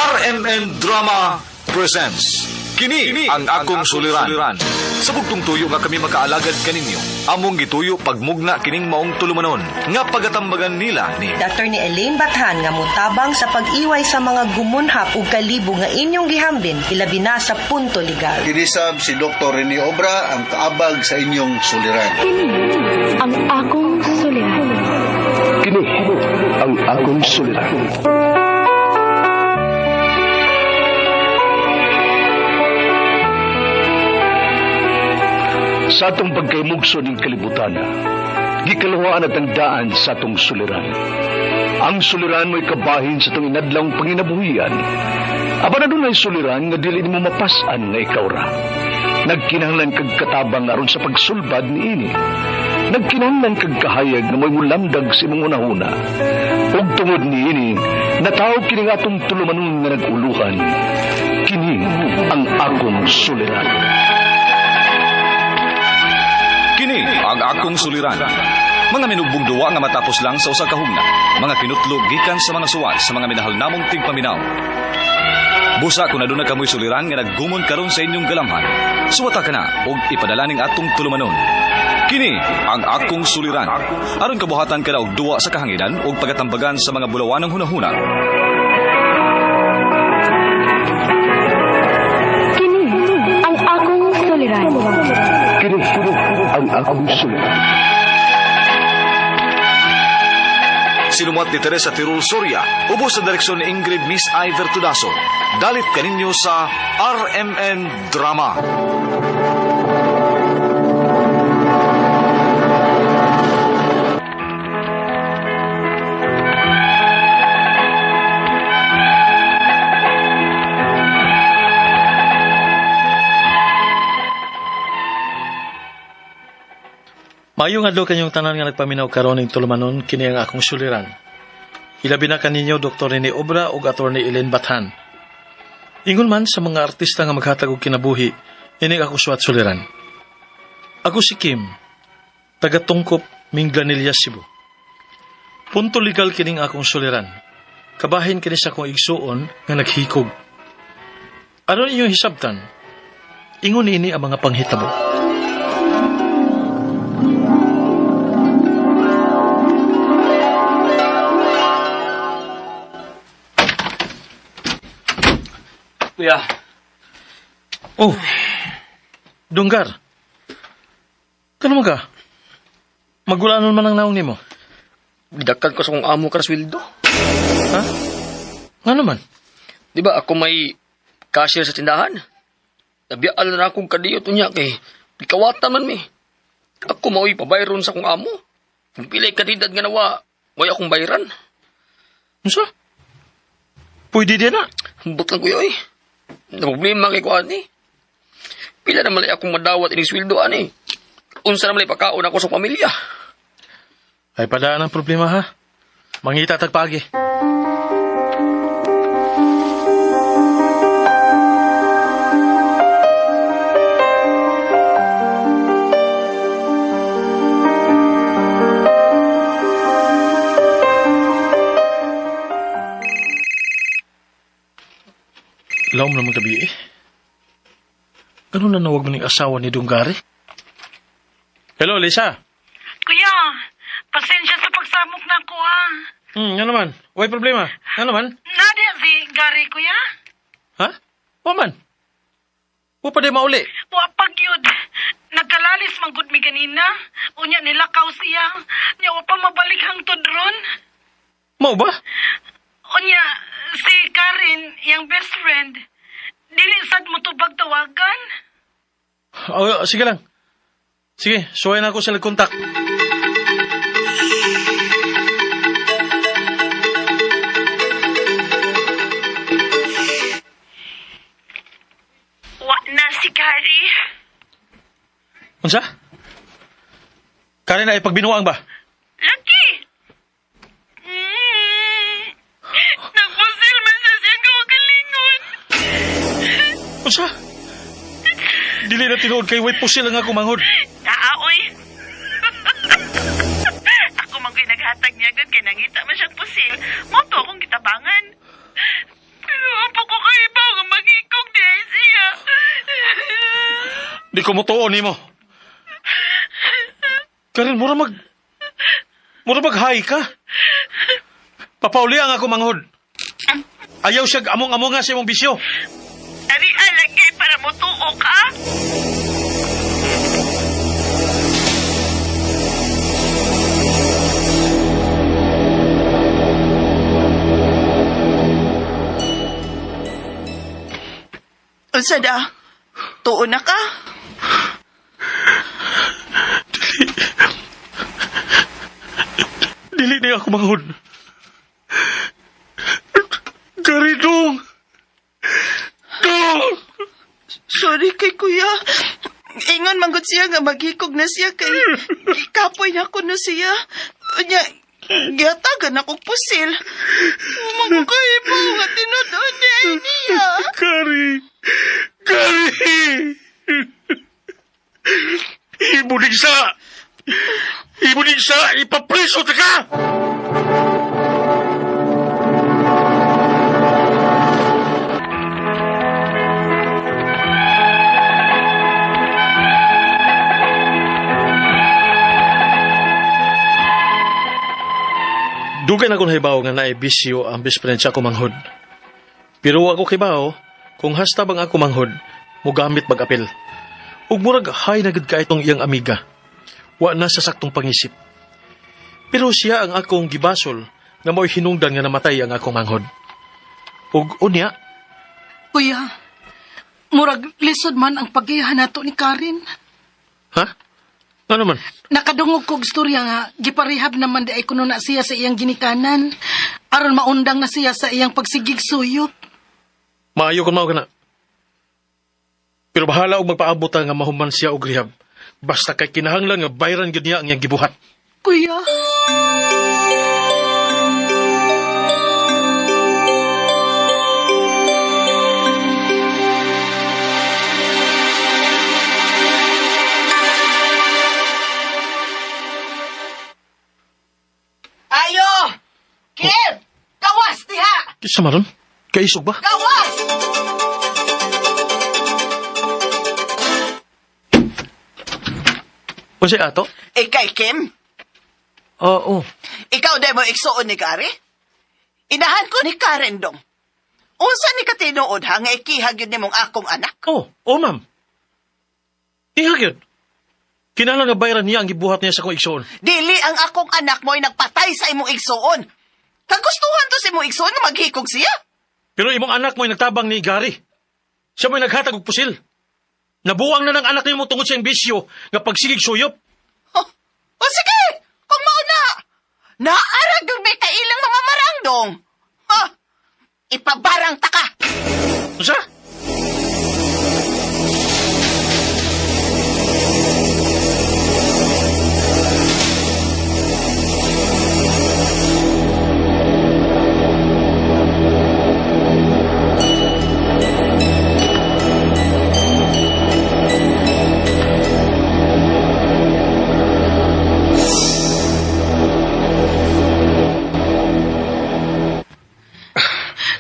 RMN Drama presents Kini ang akong suliran. Sa bugtong tuyo nga kami makaalagad kaninyo, among gituyo pagmugna kining maong tulumanon nga pagatambagan nila ni Attorney Elaine Bathan nga motabang sa pag-iway sa mga gumunhap ug kalibo nga inyong gihambin ilabi na sa punto legal. Kinisab si Dr. Rene Obra ang kaabag sa inyong suliran. Kini ang akong suliran. Kini ang akong suliran. Sa atong pagkaymugso ning kalibutan, gikaluhaan at ang daan sa atong suliran. Ang suliran mo'y kabahin sa atong inadlawng panginabuhian. Apan adunay suliran nga dili nimo mapas-an nga ikaw ra. Nagkinahanglan kag katabang aron sa pagsulbad niini. Nagkinahanglan kag kahayag nga mo'y mulamdag sa imong hunahuna. Ug tungod niini, natawag kini nga atong tulumanon nga nag-uluhan. Kini ang akong suliran. Kini ang akong suliran. Mga minugbong duwa nga matapos lang sa usa ka hugna. Mga kinutlog gikan sa mga suwat sa mga minahal namong tigpaminaw. Busa kung aduna kamoy suliran nga naggumon karon sa inyong galamhan, suwata ka na og ipadala ning atong tulumanon. Kini ang akong suliran. Aron kabuhatan ka na og duwa sa kahanginan og pagatambagan sa mga bulawanang hunahuna. Kini ang akong suliran. Kini ang akong suliran. Sinumuat ni Teresa Tirul Soria, ubos sa direksyon ni Ingrid Miss Iver Tudaso. Dalit kaninyo sa RMN Drama. Maayong adlaw kanyong tanan nga nagpaminaw karon ning tulumanon kini ang akong suliran. Ilabi na kaninyo Dr. Rene Obra ug Attorney Elaine Bathan. Ingon man sa mga artista nga maghatag og kinabuhi, ini ako suwat suliran. Ako si Kim, taga Tungkop, Minglanilla, Cebu. Punto legal kining akong suliran. Kabahin kini sa akong igsuon nga naghikog. Aron inyong hisabtan, ingon ini ang mga panghitabo. Kuya, Oh, Dunggar. Kano man ka? Magulanon man ang naong nimo. gidakal ko sa kong amo ka sweldo. Ha? Nga naman? Di ba ako may cashier sa tindahan? Nabiyaan na akong kadiyot niya kay gikawatan man mi. Ako mao'y pabayron sa kong amo. Kung pilay katidad nga nawa, way akong bayran. Unsa? Pwede din na. Hambot lang kuya oy. Na problema kay ko ani. Pila na malay akong madawat ining sweldo ani. Unsa na malay pakaon ako sa pamilya. Ay padaan ang problema ha. Mangita tagpagi. Lawom naman gabi eh. Ganun na nawag mo ning asawa ni Dunggari? Hello, Lisa. Kuya, pasensya sa pagsamok na ko ah. Nga naman. Way problema. Nga naman. Nadia si Gary, kuya. Ha? Wa man. Wa pa di mauli. Wa pagyud. Nagkalalis man gud mi ganina. Unya nilakaw siya. Nya wa pa mabalik hangtod ron. Mao ba? Unya si Karen, yang best friend, dili sad mo tubag tawagan. Oh, sige lang. Sige, suway na ako sa kontak. Wa na si Gary. Unsa? Karen ay pagbinuang ba? Laki. Nagpusil man siya siyang kawagalingon. Unsa? Dili na tinuod kay way pusil ang ako manghod. Taaoy. Ako man ko'y naghatag niya gud kay nangita man siyang pusil. Mo to akong gitabangan. Pero apo Di ko mutuo nimo. Karen, mura mag-high ka. Papauli ang ako manghod. Ayaw siya among-among nga sa imong bisyo. Ari alagi para mutuo ka? Unsa da? Tuo na ka? Dili niya ako manghod. Karidong! Dong! Sorry kay kuya. Ingon manggod siya nga maghikog na siya kay kapoy na kuno siya. Unya, gihatagan akong pusil. Magkaibo nga tinud-on niya niya. Kari! Kari! Ibulig sa! Ibulig sa! Ipapreso ta ka! Dugay na akong hibaw nga naibisyo ang best friend sa ako manghod. Pero ako kibaw, kung hasta bang ako manghod, mugamit mag-apil. Ug murag hay na gid ka itong iyang amiga. Wa na sa saktong pangisip. Pero siya ang akong gibasol nga mo'y hinungdan nga namatay ang akong manghod. Ug unya, Kuya, murag lisod man ang pag-iha nato ni Karen. Ha? Ano man? Nakadungog kog storya nga giparehab naman di ay kuno na siya sa iyang ginikanan. Aron maundang na siya sa iyang pagsigig suyop. Maayo kung mao ka na. Pero bahala og magpaabot nga mahuman siya og rehab. Basta kay kinahanglan nga bayran gyud niya ang iyang gibuhat. Kuya. Ayo! Kim! Gawas diha! Kisa maron? Kaisog ba? Gawas! Unsay ato? Ikay, Kim? Oo. Ikaw dahil mo igsuon ni Gary? Inahan ko ni Karen dong. Unsa ni katinuod ha nga ikihag yun nimong akong anak? Oh, oh ma'am. Ihag yun. Kinahanglan nga bayran niya ang gibuhat niya sa akong igsuon. Dili ang akong anak mo'y nagpatay sa imong igsuon. Kagustuhan to sa imong igsuon nga maghikog siya. Pero imong anak mo'y nagtabang ni Gary. Siya mo'y naghatag og pusil. Nabuwang na ng anak nimo tungod sa iyang bisyo nga pagsigig suyop. Oh, oh sige, kung mao na. Naarag yung may kailang mga marangdong. Ha? Ipabarang ta ka. Unsa?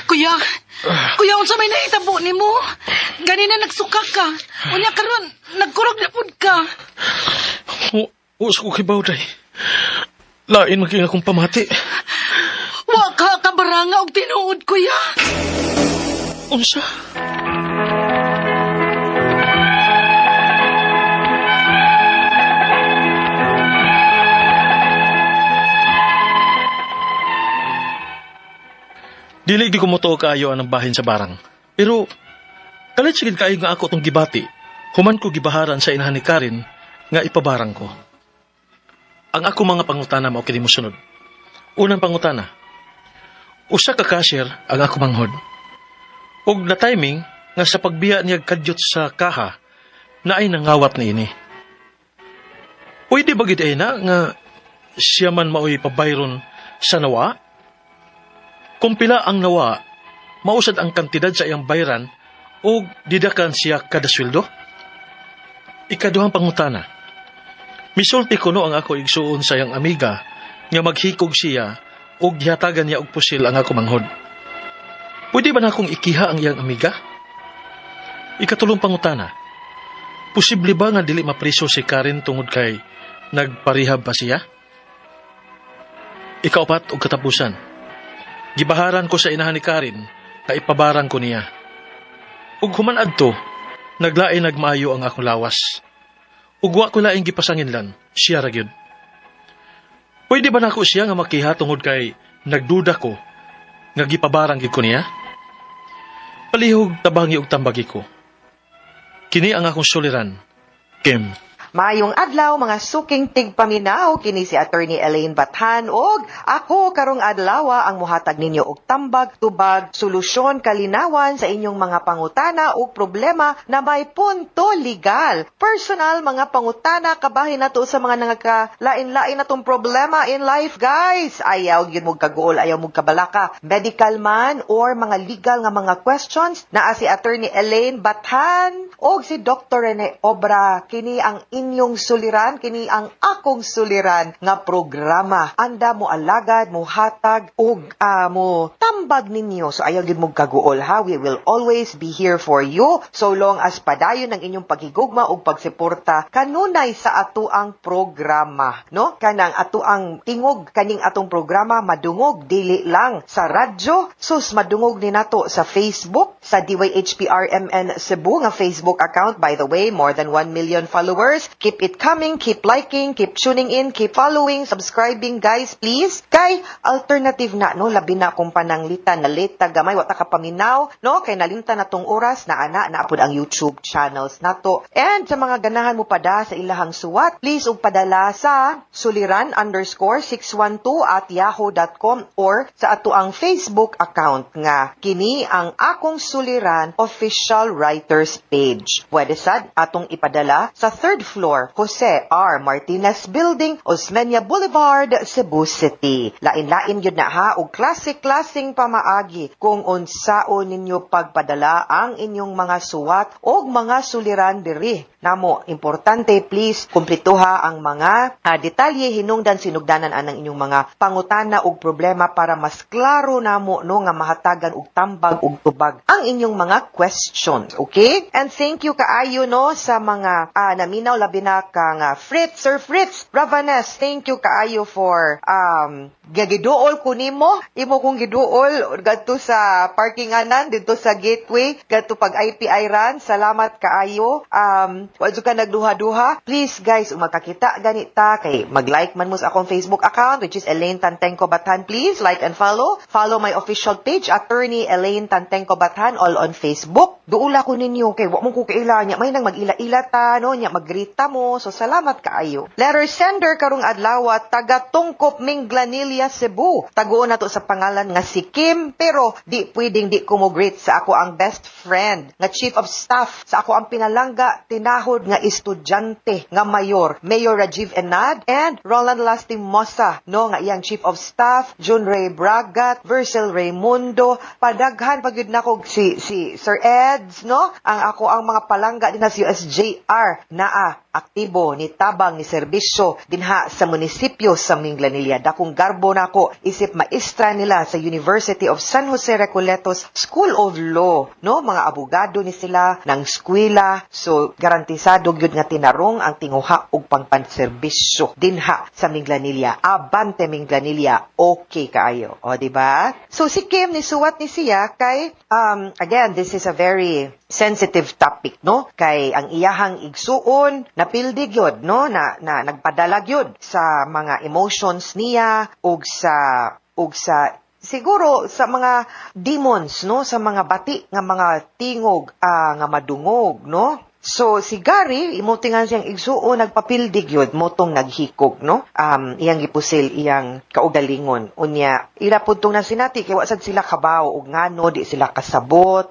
Kuya, kuya, unsa may nahitabo nimo? Ganina nagsuka ka. Unya karon nagkurog na pud ka. Uus ko kay Bawday. Lain maging akong pamati. Wa ka kabaranga og tinuod, kuya. Unsa? Dili di ko motuo kaayo ang bahin sa barang. Pero kalit sigid kaayo nga ako tong gibati. Human ko gibaharan sa inahan ni Karen nga ipabarang ko. Ang ako mga pangutana mao kini mosunod. Unang pangutana. Usa ka cashier ang ako manghod. Ug na timing nga sa pagbiya niya kadyot sa kaha na ay nangawat ni ini. Pwede ba gid ay na nga siya man maoy pabayron sa nawa? Kung pila ang nawa, mausad ang kantidad sa iyang bayran o didakan siya kada sweldo? Ikaduhang pangutana. Misulti kuno ang ako igsuon sa iyang amiga nga maghikog siya o gihatagan niya og pusil ang ako manghod. Pwede ba na akong ikiha ang iyang amiga? Ikatulong pangutana. Posible ba nga dili mapriso si Karen tungod kay nagparehab pa siya? Ikaupat og katapusan. Gibaharan ko sa inahan ni Karen nga ipabarang ko niya. Ug human adto, naglain nagmaayo ang akong lawas. Ug wa ko laing gipasanginlan, siya ra gyud. Pwede ba nako siya nga makiha tungod kay nagduda ko nga gipabarang gyud ko niya? Palihog tabangi og tambagi ko. Kini ang akong suliran, Kim. Maayong adlaw, mga suking tigpaminaw, kini si Attorney Elaine Bathan og ako karong adlaw ang muhatag ninyo og tambag, tubag, solusyon, kalinawan sa inyong mga pangutana ug problema na may punto legal. Personal mga pangutana, kabahin nato sa mga nangaka-lain-lain natong problema in life, guys. Ayaw gyud mo kaguol, ayaw mo kabalaka. Medical man or mga legal nga mga questions, naa si Attorney Elaine Bathan og si Dr. Rene Obra. Kini ang inyong suliran, kini ang akong suliran nga programa. Anda mo alagad, mo hatag og mo tambag ninyo. So ayaw gyud mo kaguol, ha. We will always be here for you so long as padayon ang inyong paghigugma ug pagsuporta kanunay sa ato ang programa, no? Kanang ato ang tingog kaning atong programa madungog dili lang sa radyo, sus, madungog ni nato sa Facebook, sa DYHPRMN Cebu nga Facebook account. By the way, more than 1 million followers. Keep it coming, keep liking, keep tuning in, keep following, subscribing, guys, please. Kay alternative na, no, labi na kung pananglitan na late ta gamay, wa ta kapaminaw, no, kay nalimtan na tong oras na ana na apod ang YouTube channels nato. And sa mga ganahan mo pada sa ilahang suwat, please ug padala sa suliran_612@yahoo.com or sa ato ang Facebook account nga kini ang Akong Suliran Official Writers Page. Pwede sad atong ipadala sa third floor, Jose R. Martinez Building, Osmeña Boulevard, Cebu City. Lain-lain gyud na, ha, og klase-klaseng pamaagi kung unsaon ninyo pagpadala ang inyong mga suwat og mga suliran diri namo. Importante, please kumpletuha ang mga detalye, hinungdan, sinugdanan anang inyong mga pangutana og problema para mas klaro namo, no, nga mahatagan og tambag og tubag ang inyong mga questions. Okay? And thank you kaayo, no, sa mga naminaw, labi na kang Fritz, Sir Fritz Ravanes. Thank you kaayo for gagiduol ko nimo, imo kong giduol gadto sa parkinganan didto sa gateway gadto pag IPI run. Salamat kaayo. Wa jud ka nagduha-duha. Please, guys, ug magkakita ganita kay mag-like man mo sa akong Facebook account, which is Elaine Tantenko Bathan. Please like and follow. Follow my official page, Attorney Elaine Tantenko Bathan, all on Facebook. Duula ko ninyo kay wa mo ko kaila nya may nang mag-ila-ila ta, no, nya maggrita mo. So salamat kaayo. Letter sender karong adlaw, taga Tungkop, Minglanilla, Cebu. Taguon nato sa pangalan nga si Kim, pero di pwedeng di ko mo greet sa ako ang best friend nga chief of staff sa ako ang pinalangga tinahod nga estudyante nga mayor, Mayor Rajiv Enad, and Roland Lastimosa, no, nga iyang chief of staff, Jun Ray Bragat, Vercel Raymundo, padaghan pa gyud nako si Sir Eds, no, ang ako ang mga palangga din sa USJR naa aktibo ni tabang ni serbisyo dinha sa munisipyo sa Minglanilla. Dakong garbo nako isip maestra nila sa University of San Jose Recoletos School of Law, no, mga abogado ni sila ng eskwela, so garantisado gyud nga tinarong ang tinguha ug pangpanserbisyo dinha sa Minglanilla. Abante Minglanilla, okay kaayo. O, di ba? So si Kim, ni suwat ni siya kay again, this is a very sensitive topic, no, kay ang iyahang igsuon napildi gyud, no, na nagpadala gyud sa mga emotions niya ug sa siguro sa mga demons, no, sa mga bati nga mga tingog nga madungog, no. So si Gary, imo tingan siyang igsuon, nagpapildi gyud motong naghikog, no. Iyang gipusil iyang kaugalingon. Unya ila pud tong nasinati kay wa sad sila kabaw og ngano di sila kasabot.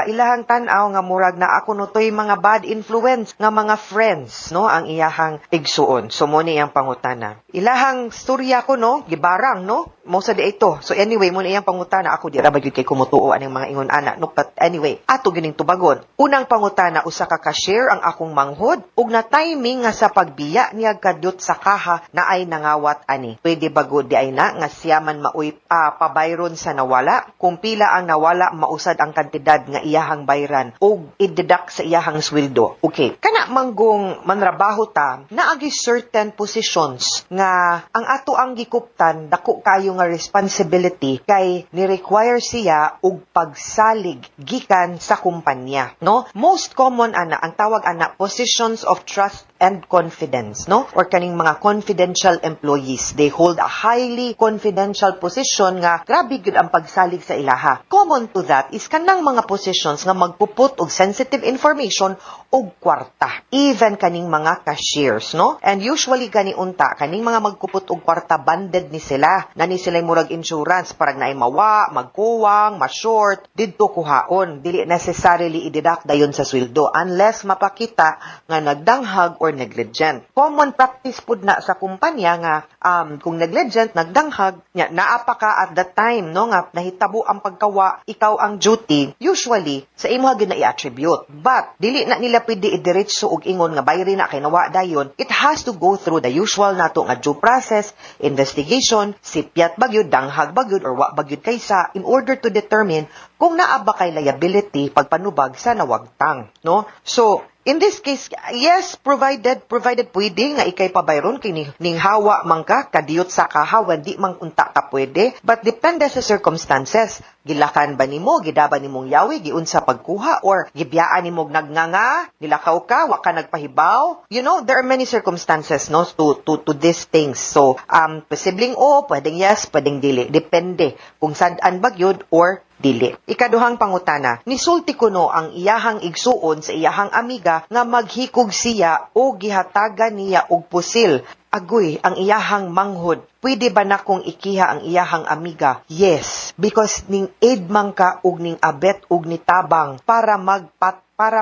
Ilahang tan-aw nga murag na ako no toy mga bad influence nga mga friends, no, ang iyahang igsuon. So mo ni iyang pangutana. Ilahang storya ko, no, gibarang, no. Mo sa di ito. So anyway, mo na iyang pangutana, ako di ra ba gyud kay kumutuo aning mga ingon ana, no? But anyway, ato gining tubagon. Unang pangutana, usa ka cashier ang akong manghod ug na timing nga sa pagbiya niya kadiyot sa kaha na ay nangawat ani. Pwede ba gud di ay na nga siya man maoy pabayron sa nawala? Kung pila ang nawala, mausad ang kantidad nga iyahang bayran ug i-deduct sa iyahang sweldo. Okay. Kana manggong manrabaho ta, naagi certain positions nga ang ato ang gikuptan, dako kayo nga responsibility kay ni-require siya og pagsalig gikan sa kumpanya, no? Most common ana, ang tawag ana, positions of trust and confidence, no? Or kaning mga confidential employees. They hold a highly confidential position nga grabe gyud ang pagsalig sa ilaha. Common to that is kanang mga positions nga magpuput og sensitive information og kwarta. Even kaning mga cashiers, no? And usually gani unta kaning mga magkupot og kwarta, banded ni sila. Nani sila murag insurance parag naay mawa, magkuwang, ma-short, didto kuhaon. Dili necessarily i-deduct dayon sa sweldo unless mapakita nga nagdanghag or negligent. Common practice pud na sa kumpanya nga kung negligent, nagdanghag, nya naa pa ka at that time, no, nga nahitabo ang pagkawa, ikaw ang duty, usually sa imo gyud na i-attribute. But dili na nila pwede idiretso og ingon nga bayri na kay nawa dayon. It has to go through the usual nato nga due process, investigation, sipyat ba gyud, danghag ba gyud, or wa ba gyud kaysa in order to determine kung naa ba kay liability pagpanubag sa nawagtang, no? So, in this case, yes, provided pwede nga ikay pabayron kay ning hawa man ka kadiyot sa kahawan, di man unta ka pwede, but depende sa circumstances. Gilakan ba nimo, gidaba nimong yawi, giunsa pagkuha, or gibiyaan nimo nagnganga, nilakaw ka, wa ka nagpahibaw. There are many circumstances, no, to these things. So, posibleng o, pwedeng yes, pwedeng dili. Depende kung sad-an ba gyud or dili. Ikaduhang pangutana, nisulti kuno ang iyahang igsuon sa iyahang amiga nga maghikog siya o gihatagan niya og pusil. Agoy, ang iyahang manghod. Pwede ba na kung ikiha ang iyahang amiga? Yes, because ning aid man ka og ning abet og nitabang para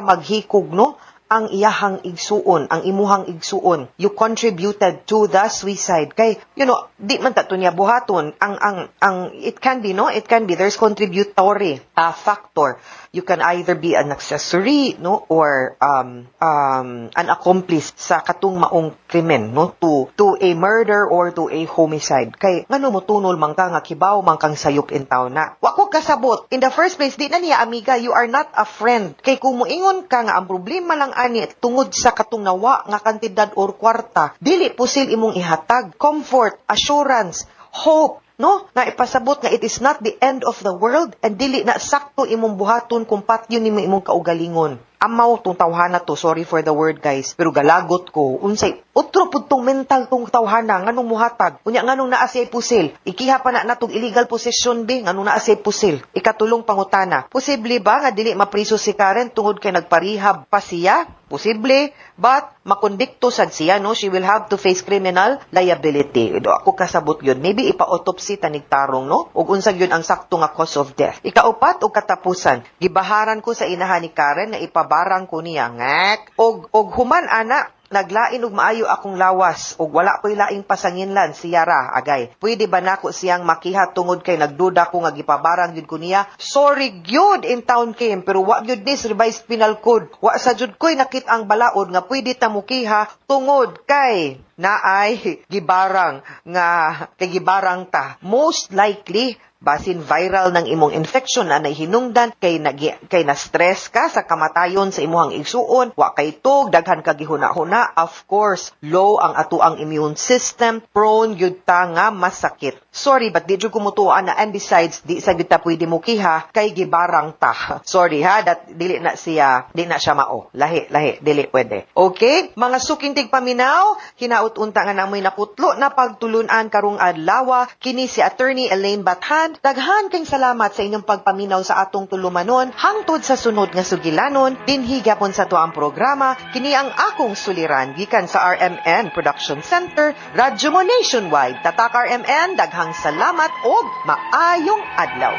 maghikog, no, ang iyahang igsuon, ang imuhang igsuon. You contributed to the suicide. Kay, di man ta to niya buhaton. Ang, it can be, no? It can be. There's contributory factor. You can either be an accessory, no? Or an accomplice sa katong maong krimen, no? To a murder or to a homicide. Kay, ngano mo tunol man ka nga kibaw man kang sayop in town na. Wa ko kasabot. In the first place, di na niya amiga, you are not a friend. Kay kung moingon ka nga ang problema lang ani tungod sa katong nawa nga kantidad or kwarta, dili pusil imong ihatag, comfort, assurance, hope, no, nga ipasabot nga it is not the end of the world and dili na sakto imong buhaton kung patyon nimo imong kaugalingon. Amaw tong tawhana to, sorry for the word, guys, pero galagot ko. Unsay otro pud tong mental tong tawhana? Nganong muhatag unya? Nganong naa siya pusil? Ikiha pa na natong illegal possession be. Nganong naa siya pusil? Ikatulong pangutana, posible ba nga dili mapriso si Karen tungod kay nagparehab pa siya? Posible, but makondikto sad siya, no? She will have to face criminal liability. Do ako kasabot yun. Maybe ipa-autopsy tanig tarong, no? Ug unsa yun ang sakto nga cause of death. Ikaupat og katapusan, gibaharan ko sa inahan ni Karen nga ipabarang ko niya. Ngak. Og human ana, naglain og maayo akong lawas ug wala ko'y laing pasanginlan, siya ra agay. Pwede ba nako siyang makiha tungod kay nagduda ko nga gipabarang gyud ko niya? Sorry gyud in town Kim, pero wa gyud ni sa Revised Penal Code. Wa sa jud ko'y nakit ang balaod nga pwede ta mukiha tungod kay naay gibarang nga kay gibarang ta. Most likely basin viral ng imong infection na nahinungdan kay nagi, kay na stress ka sa kamatayon sa imuhang igsuon, wa kay tug, daghan ka gihuna-huna. Of course, low ang atuang immune system, prone gyud ta nga masakit. Sorry, but di jud ko mutuo na, and besides, di sa gyud ta pwede mo kiha kay gibarang ta. Sorry ha, that dili na siya, di na siya mao. Lahi lahi, dili pwede. Okay, mga suking tigpaminaw, hinaut unta nga namoy nakutlo na pagtulunan karong adlaw. Kini si Attorney Elaine Bathan. Daghan kay salamat sa inyong pagpaminaw sa atong tulumanon hangtod sa sunod nga sugilanon dinhi gyapon sa atuang programa, kini ang Akong Suliran, gikan sa RMN Production Center, Radyo mo Nationwide. Tatak RMN, daghang salamat og maayong adlaw.